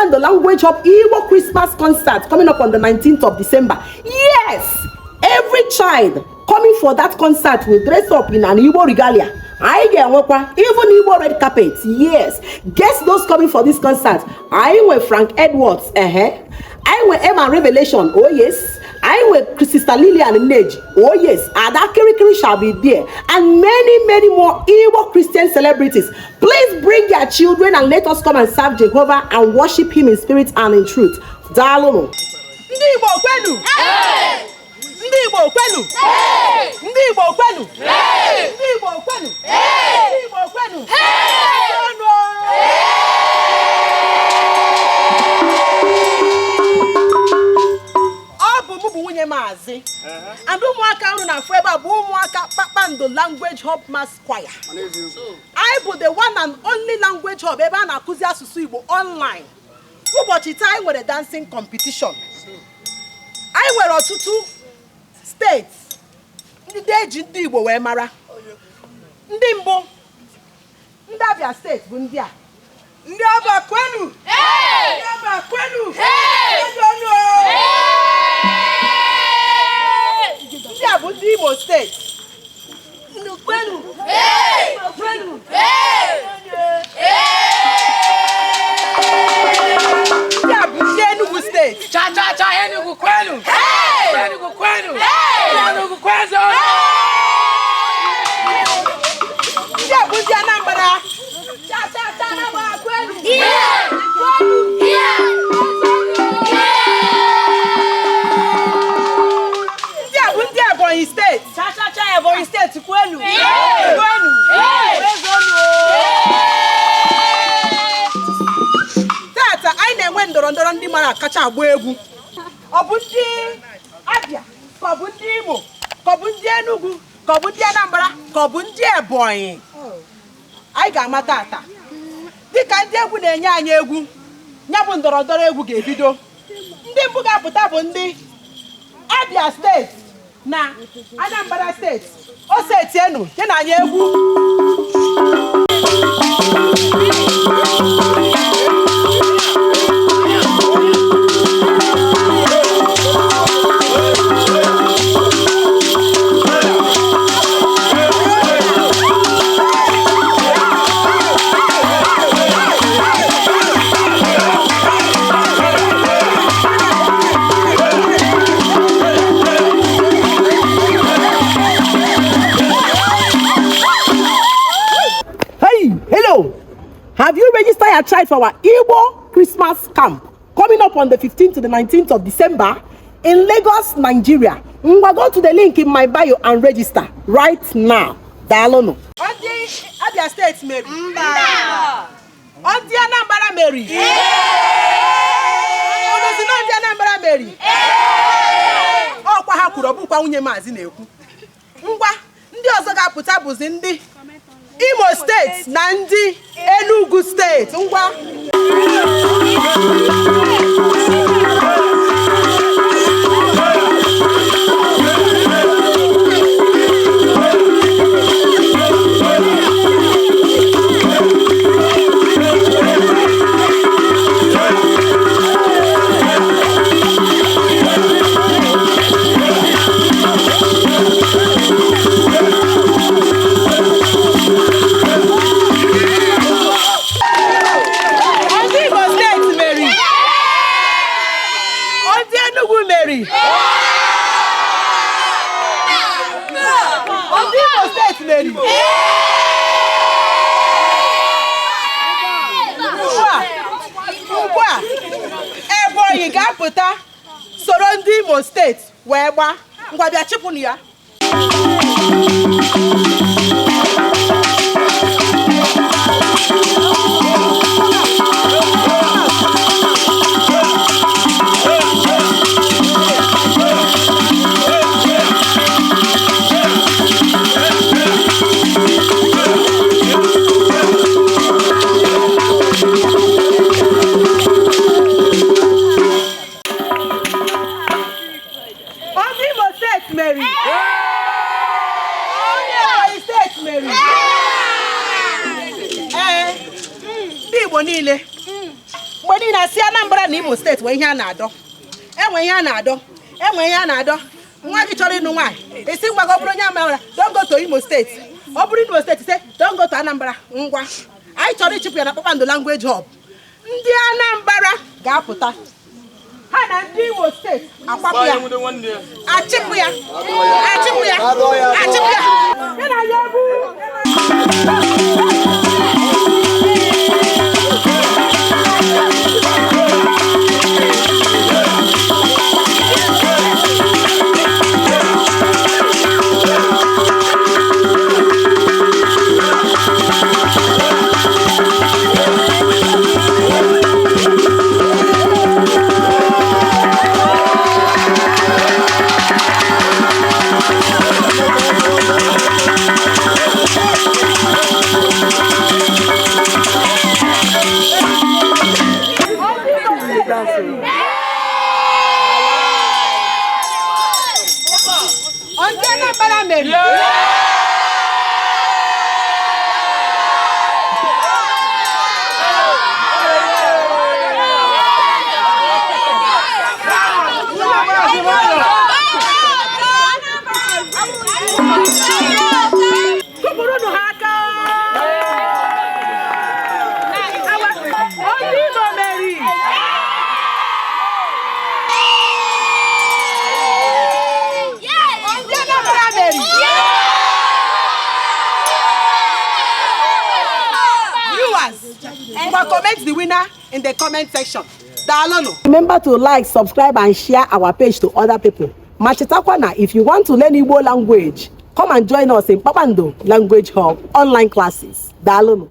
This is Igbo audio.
Kpakpando Language Hub Igbo Christmas concert coming up on the 19th of December. Yes, every child coming for that concert will dress up in an Igbo regalia. Anyị ga-enwekwa even Igbo red carpet. Yes, guess those coming for this concert. Anyị nwe Frank Edwards, ehe. Anyị nwe Emma Revelation, oh yes. Anyị nwe Sister Lilian Nneji, oh yes. Ada Kirikiri shall be there, and many, many more Igbo Christian celebrities. Please bring your children and let us come and serve Jehovah and worship him in spirit and in truth. Daalụnụ. Ndị Igbo kwenu! Ndị Igbo kwenu! Ndị Igbo kwenu! Ndị Igbo kwenu! Ndị Igbo kwenu! Ọnụ! Ọ bụ mụ bụ nwunye maazị and ụmụaka unu na-afụ ebe a bụ ụmụaka Kpakpando Language Hub Mass Choir. Anyị bụ the one and only language hub ebe a na-akụzi asụsụ Igbo online. Ụbọchị taa anyị nwere dancing competition. Anyị nwere ọtụtụ steeti ndị eji ndị Igbo wee mara. Ndị mbụ, ndị Abia Steeti bụ ndị a. Ndị Aba kwenu! Ndị Aba kwenu! Kwenu! Ndị a bụ ndị Imo Steeti. Kwenu! Kwenu! Ndị a bụ ndị Enugu Steeti. Cha cha cha, Enugu kwenu! Enugu kwenu! Enugu kwenu! Ndị a bụ ndị Anambra. Cha cha cha, Anambra kwenu! Kwenu! Ndị a bụ ndị Ebonyi Steeti. Cha cha cha, Ebonyi Steeti kwenu! Kwenu! Kwenu! Tata anyị na-enwe ndọrọ ndọrọ ndị mara kacha agba egwu. Ọ bụ ndị Abia, ka ọ bụ ndị Imo, ka ọ bụ ndị Enugu, ka ọ bụ ndị Anambra, ka ọ bụ ndị Ebonyi? Anyị ga-ama tata. Dịka ndị egwu na-enye anyị egwu, ya bụ ndọrọ ndọrọ egwu ga-ebido. Ndị mbụ ga-apụta bụ ndị Abia Steeti na Anambra Steeti. O setienu nye na anyị egwu. Hey, hello. Have you registered your child for our Igbo Christmas camp coming up on the 15th to the 19th of December in Lagos, Nigeria? Ngwa, go to the link in my bio and register right now. Daalụnụ. Ndị Abia Steeti meri. Ndị Anambra meri. Unu si na ndị Anambra meri. Ọkwa ha kwuru, ọ bụkwa nwunye maazị na-ekwu. Ngwa, ndị ọzọ ga-apụta bụzi ndị Imo Steeti na ndị Enugu Steeti. Ngwa. Ndị Imo Steeti meri. Ndị Enugu meri. Ndị Imo Steeti meri. Ugbu a Ebonyi ga-apụta soro ndị Imo Steeti wee gbaa. Ngwa, bịa chịpụnụ ya. Ndị Imo Steeti meri. Onye Ebonyi Steeti meri. Ee, ndị Igbo niile, mgbe Mgbe niile asị Anambra na Imo Steeti nwee ihe a na-adọ, enwe ihe a na-adọ, enwe ihe a na-adọ. Nwa gị chọrọ ịnụ nwaanyị, esi ngwa gị, ọ bụrụ onye Anambra, don't go to Imo Steeti. Ọ bụrụ Imo Steeti, say don't go to Anambra. Ngwa, anyị chọrọ ịchịpụ ya na Kpakpando Language Hub. Ndị Anambra ga-apụta, ha na ndị Imo Steeti akwapụ ya, achịpụ ya, achịpụ ya, achịpụ ya. Ya na ya bụ Ndị Anambra meriri. Kụpụrụnụ ha aka. Ndị Imo meriri. Ndị Anambra meriri. Viewers, ngwa, comment the winner in the comment section. Daalụnụ. Remember to like, subscribe and share our page to other people. Ma chetakwa na if you want to learn Igbo language, come and join us in Kpakpando Language Hub online classes. Daalụnụ.